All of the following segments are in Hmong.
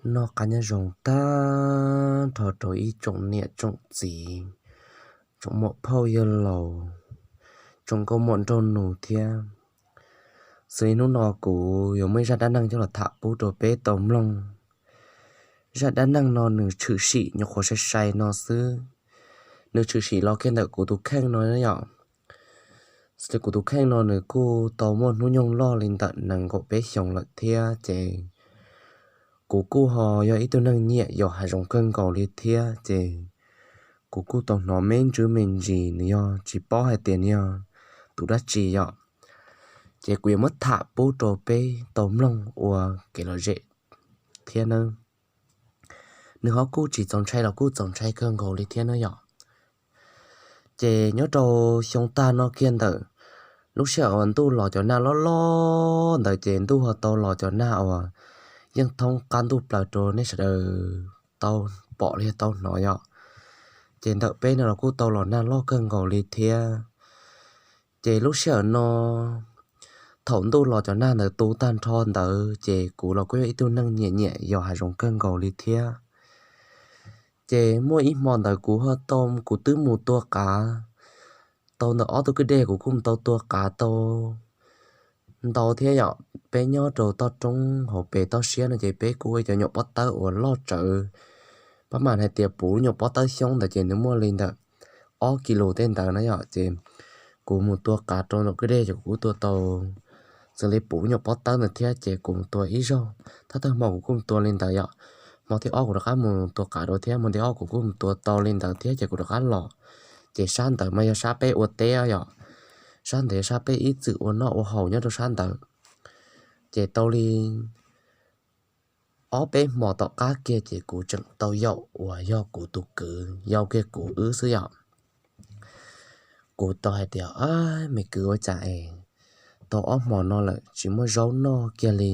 Noj qab nyob zoo tag nrho rau ib tsoom niam tsoom txiv, tsoom muam phauj yawg laus, tsoom nkauj muam nraug nus thiab. Xws li hnub no kuv yuav muaj ib zaj dab neeg coj los tham pub rau peb tau mloog. Zaj dab neeg no nws tshwm sim nyuam qhuav sai sai no xwb. Nws tshwm sim los kiag ntawm kuv tus kheej no yom. Xws li kuv tus kheej no nws kuj tau muaj hnub nyoog loj li ntawm nees nkaum peb xyoos lawm thiab ces kuv kuj ho yog ib tug neeg nyiam yos hav zoov kawg nkaus li thiab ces kuv kuj tau hnov me ntsis me ntsis nws yog tsis paub hais tias nws yog tus dab tsi yom. Ces kuv yuav muab tham pub rau peb tau mloog ua kev lom zem thiab nawb. Nws ho kuj tsis txaus ntshai los kuj txaus ntshai kawg nkaus li thiab na yom. Ces nyob rau xyoo tag no kiag ntawm lub sij hawm uas ntuj los cov nag loj loj ntawd ces ntuj ho tau los cov nag uas yeej thoob qab ntuj plaws rau nej sawv daws tau pom li tau hnov yom. Ces ntawm peb no los kuj tau los nag loj kawg nkaus li thiab. Ces lub sij hawm no thaum ntuj los cov nag ntawd tu tag nrho ntawd ces kuv los kuj yog ib tug neeg nyiam nyiam yos hav zoov kawg nkaus li thiab. Ces muaj ib hmo ntawd kuv ho tau, kuv twb mus tua qav tau ntawm ob tug kwj dej, kuv kuj mus tau tua qav tau ntau thiab yom. Peb nyob rau toj roob hauv pes toj siab no ces peb kuj ua cov nyuam pob tawb uas loj tsawv, pab mam hais tias puv lub nyuam pob tawb xyoob ntawd ces nws muaj li ntawm ob kis lus tej ntawd na yom. Ces kuv mus tua qav rau ntawm kwj dej ces kuv kuj tua tau xws li puv lub nyuam pob tawb ntawd thiab ces kuv mus tua ib zaug, thawj thawj hmo kuv kuj mus tua li ntawd yom. Hmo thib ob kuv rov qab mus tua qav rau thiab, hmo thib ob kuv kuj mus tua tau li ntawd thiab ces kuv rov qab los. Ces sab ntawd mas yog sab peb ua teb yom, sab ntawd yog sab peb ib txwm ua noj ua haus nyob rau sab ntawd. Ces tau li ob peb hmo tom qab kiag ces kuv tseem tau yaum uas yog kuv tus kwv yau kiag kuv wb xwb yom. Kuv tau hais tias, me kwv, ua cas es tau ob hmo no lawm tsis muaj zaub noj kiag li?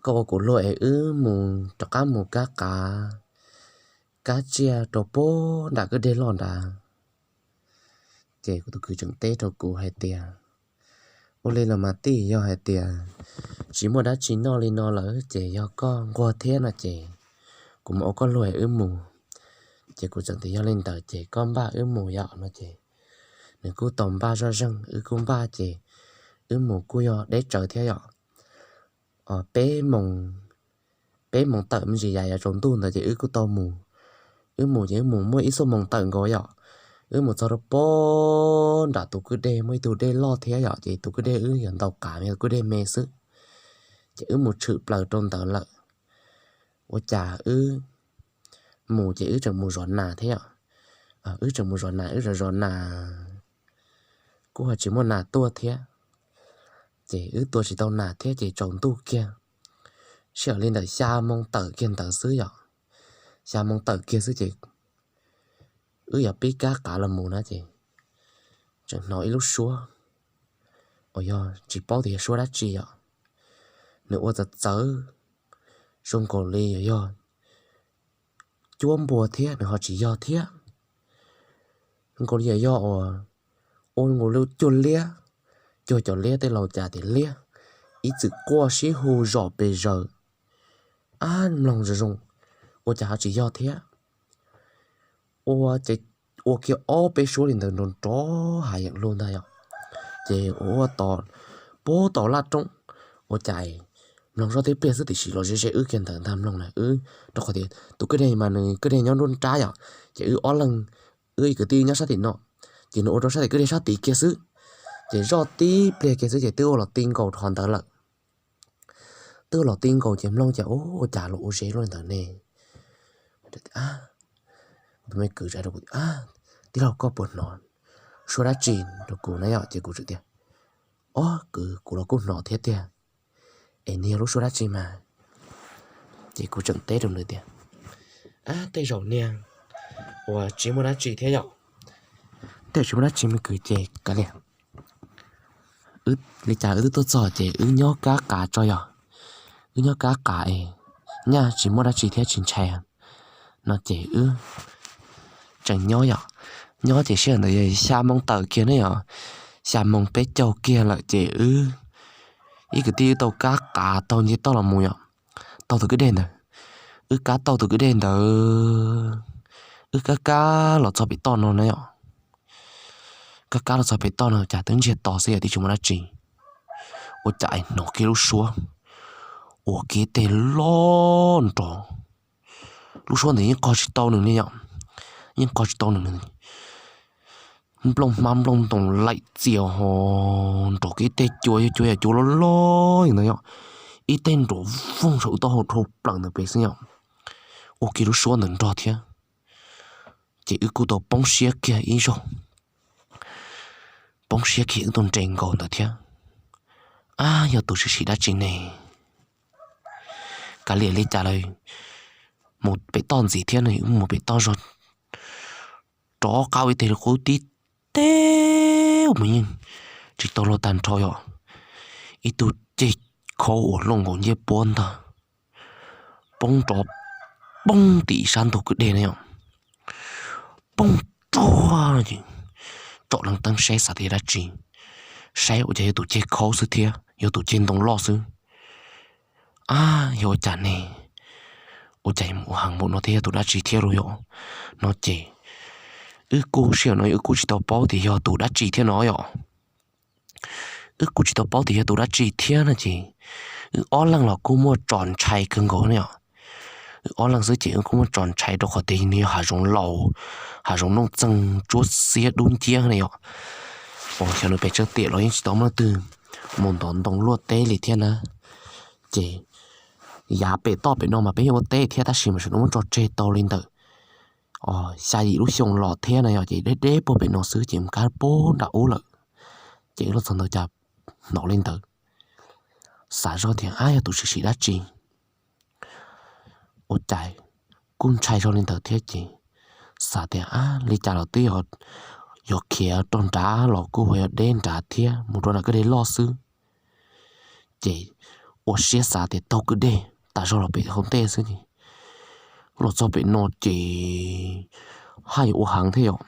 Koj ua kuv luag es wb mus rov qab mus kab qav kab tsiaj rau puag nram kwj dej loj nrad. Ces kuv tus kwv tseem teb rau kuv hais tias, ua li los mas tij, yog hais tias tsis muaj dab tsi noj li no lawm ces yog koj nquag thiab no ces kuv mam ua koj luag es wb mus. Ces kuv tseem tias, yog li ntawd ces koj npaj wb mus yom no ces nws kuj tau npaj zoj zeeg, wb kuj npaj ces wb mus kuj yog deb tsawv thiab yom. Peb moos, peb moos tawm me ntsis yam yov tsaus ntuj ntawd ces wb kuj tau mus. Wb mus ces wb mus muaj ib xuab moos tawm nkaus yom. Wb mus txog rau puag nram tus kwj dej, muaj ib tug dej loj thiab yom, ces tus kwj dej wb yuav ntaus qav, yog kwj dej me xwb. Ces wb mus tshwm plaws rau ntawd lawm. Ua cas wb mus ces wb tseem mus zov nas thiab yom. Wb tseem mus zov nas, wb zov zov nas kuj ho tsis muaj nas tuaj thiab. Ces wb tua tsis tau nas thiab ces tsaus ntuj kiag, sij hawm li ntawm xya moo tawm kiag ntawd xwb yom. Xya moo tawm kiag xwb ces wb yuav pib kab qav los mus na ces tseem hnov ib lub suab uas yog tsis paub tias yog suab dab tsi yom. Nws ua txawv txawv zoo nkaus li yog cuab npua thiab nws ho tsis yog thiab. Zoo nkaus li yog yog uas ua nkaus li cuag liab, cuag cov liab tej laus cas tias liab, ib txwm quaj sib hu zom pes zaws. Ab, mloog zoo zoo, ua cas ho tsis yog thiab. Ua ces ua kiag ob peb suab li ntawd nrov nrov hav yeem lug ntag yom. Ces ua ua tos puag tom laj roob, ua cas mloog zoj tib pliag xwb tiam sis los ze ze wb kiag ntawd ntag mloog na wb, rau qhov tias tus kwj dej mas nws kwj dej nyob nruab nrab yom, ces wb ob leeg, wb kwv tij nyob sab tim no, ces nws ua rau sab tim kwj dej sab tid kiag xwb. Ces zoj tib pliag kiag xwb ces twb ua los ti nkaus qhov ntawd lawm. Twb ua los ti nkaus ces mloog ces ua cas los ua ze luaj li ntawd ne. Tus me kwv tsa rau kuv, tij laug, koj puas hnov suab dab tsi? Rau kuv na yom, ces kuv tseem tias, ob kwv, kuv los kuj hnov thiab tiag, es nws yog lub suab dab tsi mas? Ces kuv tseem teb rau nws tias, ab, tej zaum niag uas tsis muaj dab tsi thiab yom. Tej zaum tsis muaj dab tsi me kwv, ces kav liam, li cas wb twb tuaj txog ces wb nyob kab qav tso yom. Wb nyob kab qav es nyaj tsis muaj dab tsi thiab tsis ntshai no ces wb tseem nyob yom. Nyob ces sij hawm ntawd yog xya moo tawm kiag ne yom, xya moo peb caug kiag lawm ces wb ib kwv tij wb tau kab qav taug nce toj los mus yom. taug tus kwj dej ntawd, wb kab taug tus kwj dej ntawd, wb kab kab los txog pem toj no na yom. Kab kab los txog pem toj no cas twb ntsiag to xwb yom, twb tsis muaj dab tsi. Ua cas hnov kiag lub suab uas kiv tej loj nrov. Lub suab ntawd yeej qog tsis tau nws ne yom, yeej qog tsis tau nws. Nplooj hmab nplooj ntoos laim txias ho nrov kiag tej cua, cua yam cua loj loj ntawd yom, ib teg nrov voog saum wb taub hau dhau plaws ntawd pem xwb yom. Ua kiag lub suab ntawd nrog thiab, ces wb kuj tau poob siab kiag ib zaug, poob siab kiag wb tau nres nkaus ntawd thiab. Ab, yog tus tsis sim dab tsi ne, kav liam li cas lawm, mus pem toj ntxiv thiab no, mus pem toj zog rov qab ua ib teg qub tib teb mus yeej tsis tau luag tag nrho yom. Ib tug ceg khaub uas looj nkaus ncej puab ntag poob rov poob tim sab ntug kwj dej na yom. Poob ruag ces tsom leej teeb saib xav tias yog dab tsi, saib ua cas yog tus ceg khaub xwb thiab yog tus ceg ntoo loj xwb. Ab, yog ua cas ne, ua cas mus ua heev npaum no thiab yog tus dab tsi thiab lauj yom? No ces wb kuj sij hawm no wb kuj tsis tau paub tias yog tus dab tsi thiab no yom. Wb kuj tsis tau paub tias yog tus dab tsi thiab no ces wb ob leeg los kuj muaj tso ntshai kawg nkaus ne yom. Wb ob leeg xwb ces wb kuj muaj tso ntshai rau qhov tias nws yog hav zoov laus, hav zoov nooj txeeg tsuab xiab dub nciab ne yom. Uas xyov nws pes tsawg tiam los yeej tsis tau muaj leej twg mus ntov ntoo luaj teb li thiab na. Ces yav pem toj pem no mas peb yeej ua teb thiab tab sis mas tseem muab tso tseg tau li ntawm xya yim lub xyoo los thiab na yom, ces deb deb puag pem no xwb ces mus kab puag nram ub lawm. Ces wb los txog ntawd cas hnov li ntawd, xav zoj tias ab yog tus tsis sim dab tsi. Ua cas kuj ntshai zog li ntawd thiab ces xav tias ab li cas los twb yog, yog khiav rau nrad los kuj ho yog deb nrad thiab, mus rau nram kwj deg loj xwb. Ces ua siab xav tias taug kwj deg tas zog los pem hauv ntej xwb ces los txog pem no ces haj yam ua heev thiab yom.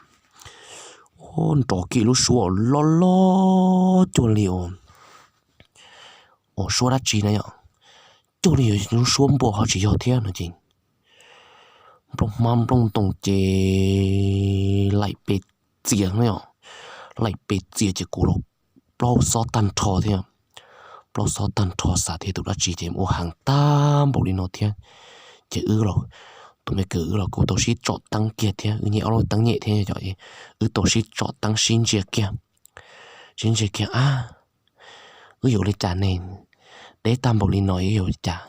Nrov kiag lub suab loj loj cuag li uas suab dab tsi na yom, cuag li lub suab npua ho tsis yog thiab no ces nplooj hmab nplooj ntoos ces laim pes txias na yom, laim pes txias ces kuv los plaub xob tag nrho thiab. Plaub xob tag nrho xav tias tus dab tsi ces ua heev tag npaum li no thiab. Ces wb los, tus me kwv wb los kuj tau sib tsom teeb kiag thiab, wb nyiam ob lub teeb nyem thiab, wb tau sib tsom teeb sib ntsia kiag, sib ntsia kiag ab, wb yuav ua li cas ne, deb tag npaum li no wb yuav ua li cas.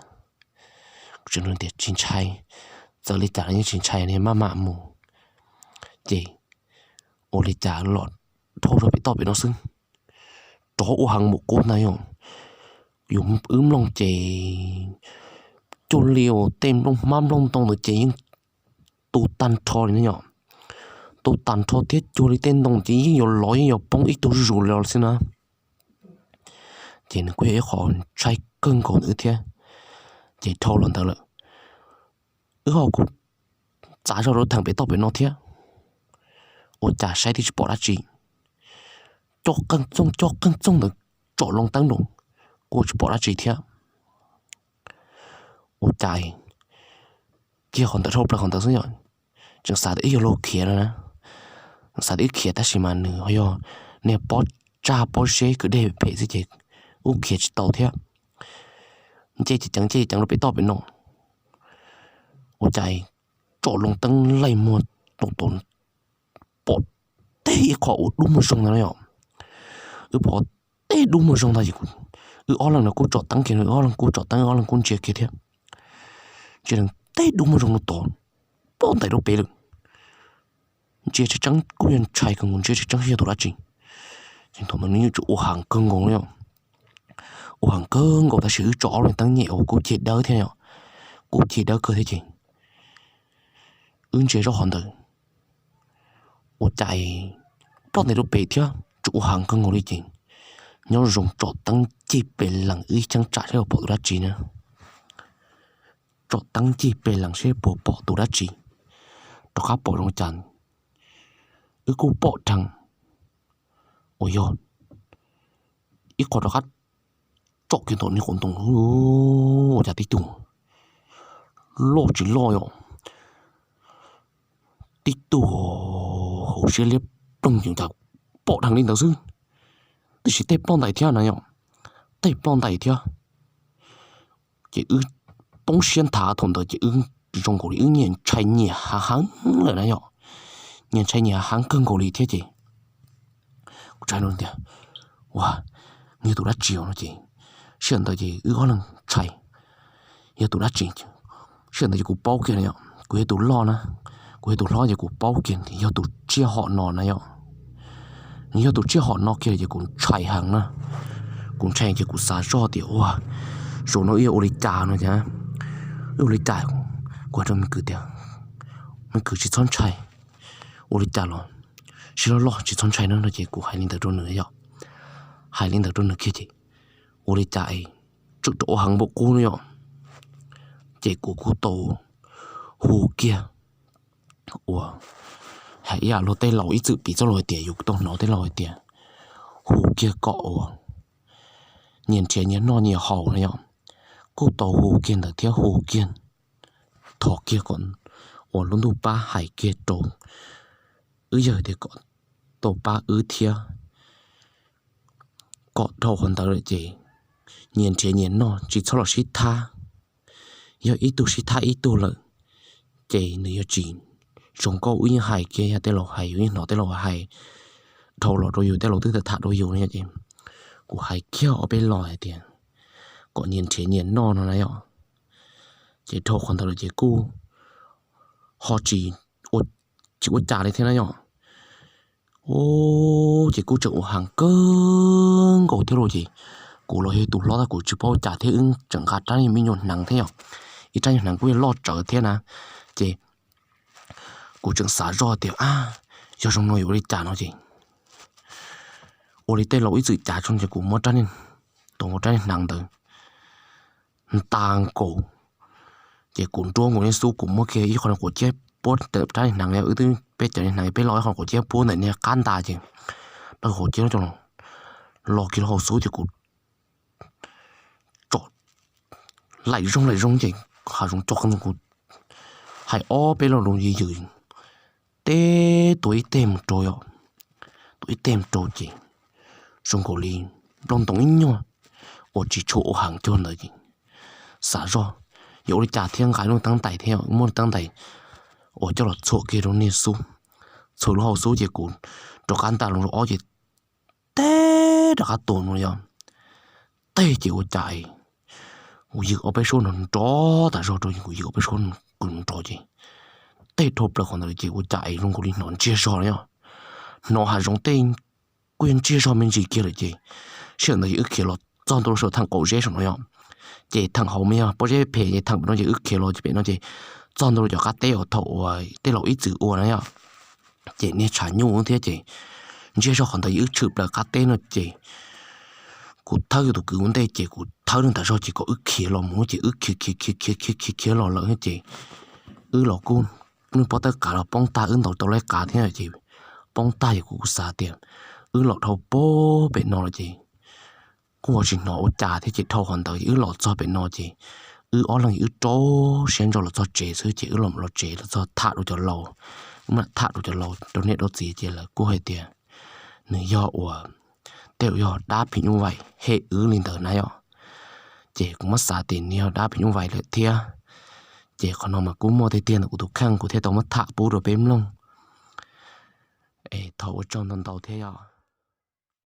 Kuv tseem tias tsis ntshai, txawm li cas los yeej tsis ntshai ne, maj mam mus. Ces ua li cas los dhau zog pem toj pem no xwb, rov ua heev npaum qub ntag yom. Yus wb mloog ces cuag li uas tej nplooj hmab nplooj ntoo ntawd ces yeej tu tag nrho li ne yom, tu tag nrho thiab cuag li tej ntoo ces yeej yuav lov yeej yuav poob ib tug zus li xwb na. Ces nws kuj yog ib qho ntshai kawg nkaus ntawd thiab. Ces dhau los ntawd lawm, wb ho kuj txav zog rau theem pem toj pem no thiab, ua cas saib twb tsis pom dab tsi. Coj qeej txooj coj qeej txooj ntawd tsom loo teeb rau, kuj tsis pom dab tsi thiab. Ua cas kiag qhov ntawd dhau plaws qhov ntawd xwb yom, tseem xav tias wb yog luag khiav no na, xav tias wb khiav tab sis mas nws ho yog niag pob tsag pob zeb kwj deg phem xwb ces wb khiav tsis tau thiab. Nce ceev ceev nce ceev ceev rau pem toj pem no, ua cas tsom loo teeb laij muag tau tom pom teb ib qho uas dub muag zoo ntag yom. Wb pom teb dub muag zoo ntag ces wb ob leeg no kuj tsom teeb kiag, wb ob leeg kuj tsom teeb, wb ob leeg kuj ntsia kiag thiab. Ntsia teb dub muag zoo no tod poob ntais rau pem lawm. Ntsia tseeb tseeb kuj yog ntshai kawg nkaus, ntsia tseeb tseeb yog tus dab tsi. Ces thaum ntawd nws yeej tseem ua heev kawg nkaus li, ua heev kawg nkaus tab sis wb tsom ob leeg teeb nyem uas kuj cig dawb thiab yom, kuj cig dawb kawg thiab ces wb ntsia zoj qhov ntawd ua cas ploj ntais rau pem thiab tseem ua heev kawg nkaus li ces nyob zoo tsom teeb cig pes lees wb cheeb tsam saib puas pom tus dab tsi na. Tsom teeb cig pes lees saib puas pom tus dab tsi. Rov qab pom zoo cas wb kuj pom dheev uas yog ib qho rov qab tsom kiag ntawm niag qhov ntoo ua cas tib tug loj tsis loj yom, tib tug hauv siab liab ploog ces cas pom dheev li ntawd xwb, tiam sis tej ploj ntais thiab na yom, tej ploj ntais thiab. Ces wb poob siab nthav thaum ntawd ces wb zoo nkaus li wb nyiam ntshai nyiam hav heev lawm na yom, nyiam ntshai nyiam hav heev kawg nkaus li thiab ces kuv tsa tias, ua, yog tus dab tsi no ces sij hawm ntawd ces wb ob leeg ntshai yog tus dab tsi. Sij hawm ntawd ces kuv paub kiag na yom, kuv yog tus loj na, kuv yog tus hlob ces kuv paub kiag yog tus tsiaj hom no na yom. Nws yog tus tsiaj hom no kiag ces kuv ntshai heev na, kuv ntshai ces kuv xav zoj tias ua, zaum no wb yuav ua li cas no ces, wb ua li cas, kuv hais rau me kwv tias, me kwv tsis txhob ntshai, ua li cas los sib loj loj tsis txhob ntshai na no ces kuv hais li ntawd rau nws yom, hais li ntawd rau nws kiag ces ua li cas es tseem rov ua heev npaum qub no yom, ces kuv kuj tau hu kiag ua, hais ib yam luag tej laus ib txwm piv txoj lus hais tias yus kuj tau hnov tej laus hais tias hu kiag kom ua nyias nrhiav nyias noj nyias haus na yom, kuj tau hu kiag ntawd thiab hu kiag thov kiag kom ua lub ntuj pab hais kiag rau wb yawg tias kom tau pab wb thiab, kom dhau qhov ntawd lawm ces nyias nrhiav nyias noj tsis txhob los sib thab. Yog ib tug sib thab ib tug lawm ces nws yuav tsis zoo nkauj. Wb yeej hais kiag yog tej laus hais, yus yeej hnov tej laus hais dhau los rau yus, tej laus twb tham tham rau yus no ces kuv hais kiag ob peb los hais tias kom nyias nrhiav nyias noj no na yom, ces dhau qhov ntawd lawm ces kuj ho tsis, tsis ua cas li thiab na yom. Ces kuj tseem ua heev kawg nkaus thiab lauj. Ces kuv los yog tus hlob tab kuv tsis paub ua cas thiab, wb tseem nqa rab me nyuam hneev thiab yom, ib rab nyuag hneev kuj yog loj tsawv thiab na. Ces kuv tseem xav zoj tias a, yog zoo no yuav ua li cas no ces ua li tej laus ib txwm cav tso ces kuv muab rab, tus rab niag hneev ntawd nta nkaus, ces kuv nruab nkaus niag xub, kuv muab kiag ib qho quav ciab puab ntawm rab niag hneev, wb twb peb cov niag hneev peb lo ib qho quav ciab puab ntawm niag qab nta ces rab quav ciab coj los kiag lub hauv xub ces kuv tsom laim zoo laim zoo ces hav zoov co qees, kuv hais ob peb lo lus yws yws, teb tua ib teg mus rau yom, tua ib teg mus rau ces zoo nkaus li nplooj ntoo ib nyuag uas tsis tshua ua heev cuag ntawd ces xav zoj yuav ua li cas thiab, nqa lub teeb ntais thiab, muab lub teeb ntais uas coj los txhuam kiag rau niag xub, txhuam lub hauv xub ces kuv rov qab nta loo rau ob ces teb rov qab tua no yom. Teb ces ua cas kuv yws ob peb suab nrov nrov tas zog rau, kuv yws ob peb suab nrov ces teb dhau plaws qhov ntawd ces ua cas es zoo nkaus li hnov ntsiag zog no yom, hnov hav zoov tej kuj yog ntsiag zog me ntsis kiag lawm ces sij hawm ntawd ces wb khiav los txog ntua rau saum theem qaum zeb saum no yom, ces theem hauv mas yog pob zeb phem ces theem pem no ces wb khiav los pem no ces txog ntua rau cov qab teb uas thaum uas tej laus ib txwm ua na yom, ces niag tshav nyuj thiab ces ntsiag zog qhov ntawd ces wb tshwm plaws qab teb no ces kuv thawb tus kwv ua ntej ces kuv thawb nws tas zog ces kom wb khiav los mus ces wb khiav khiav khiav khiav khiav khiav los lawm ces wb los kuj, nws pob tawb qav los poob tag, wb ntaus tau laib qav thiab ces poob tag ces kuv kuj xav tias wb los dhau pob pem no lawm ces kuj ho tsis hnov ua cas thiab ces dhau qhov ntawd ces wb los txog pem no ces wb ob leeg wb rau siab ntso los txog tsev xwb ces wb los los tsev los txog tham rau cov laus, wb mam tham rau cov laus rau niam rau txiv ces lawv kuj hais tias nws yog uas tej uas yog dab phim nyuj vais hem wb li ntawd na yom. Ces kuv muab xav tias nws yog dab phim nyuj vais lawm thiab. Ces qhov no mas kuj muaj tiag tiag ntawm kuv tus kheej, kuv thiaj tau muab tham pub rau peb mloog. Es thov ua tsaug ntau ntau thiab yom.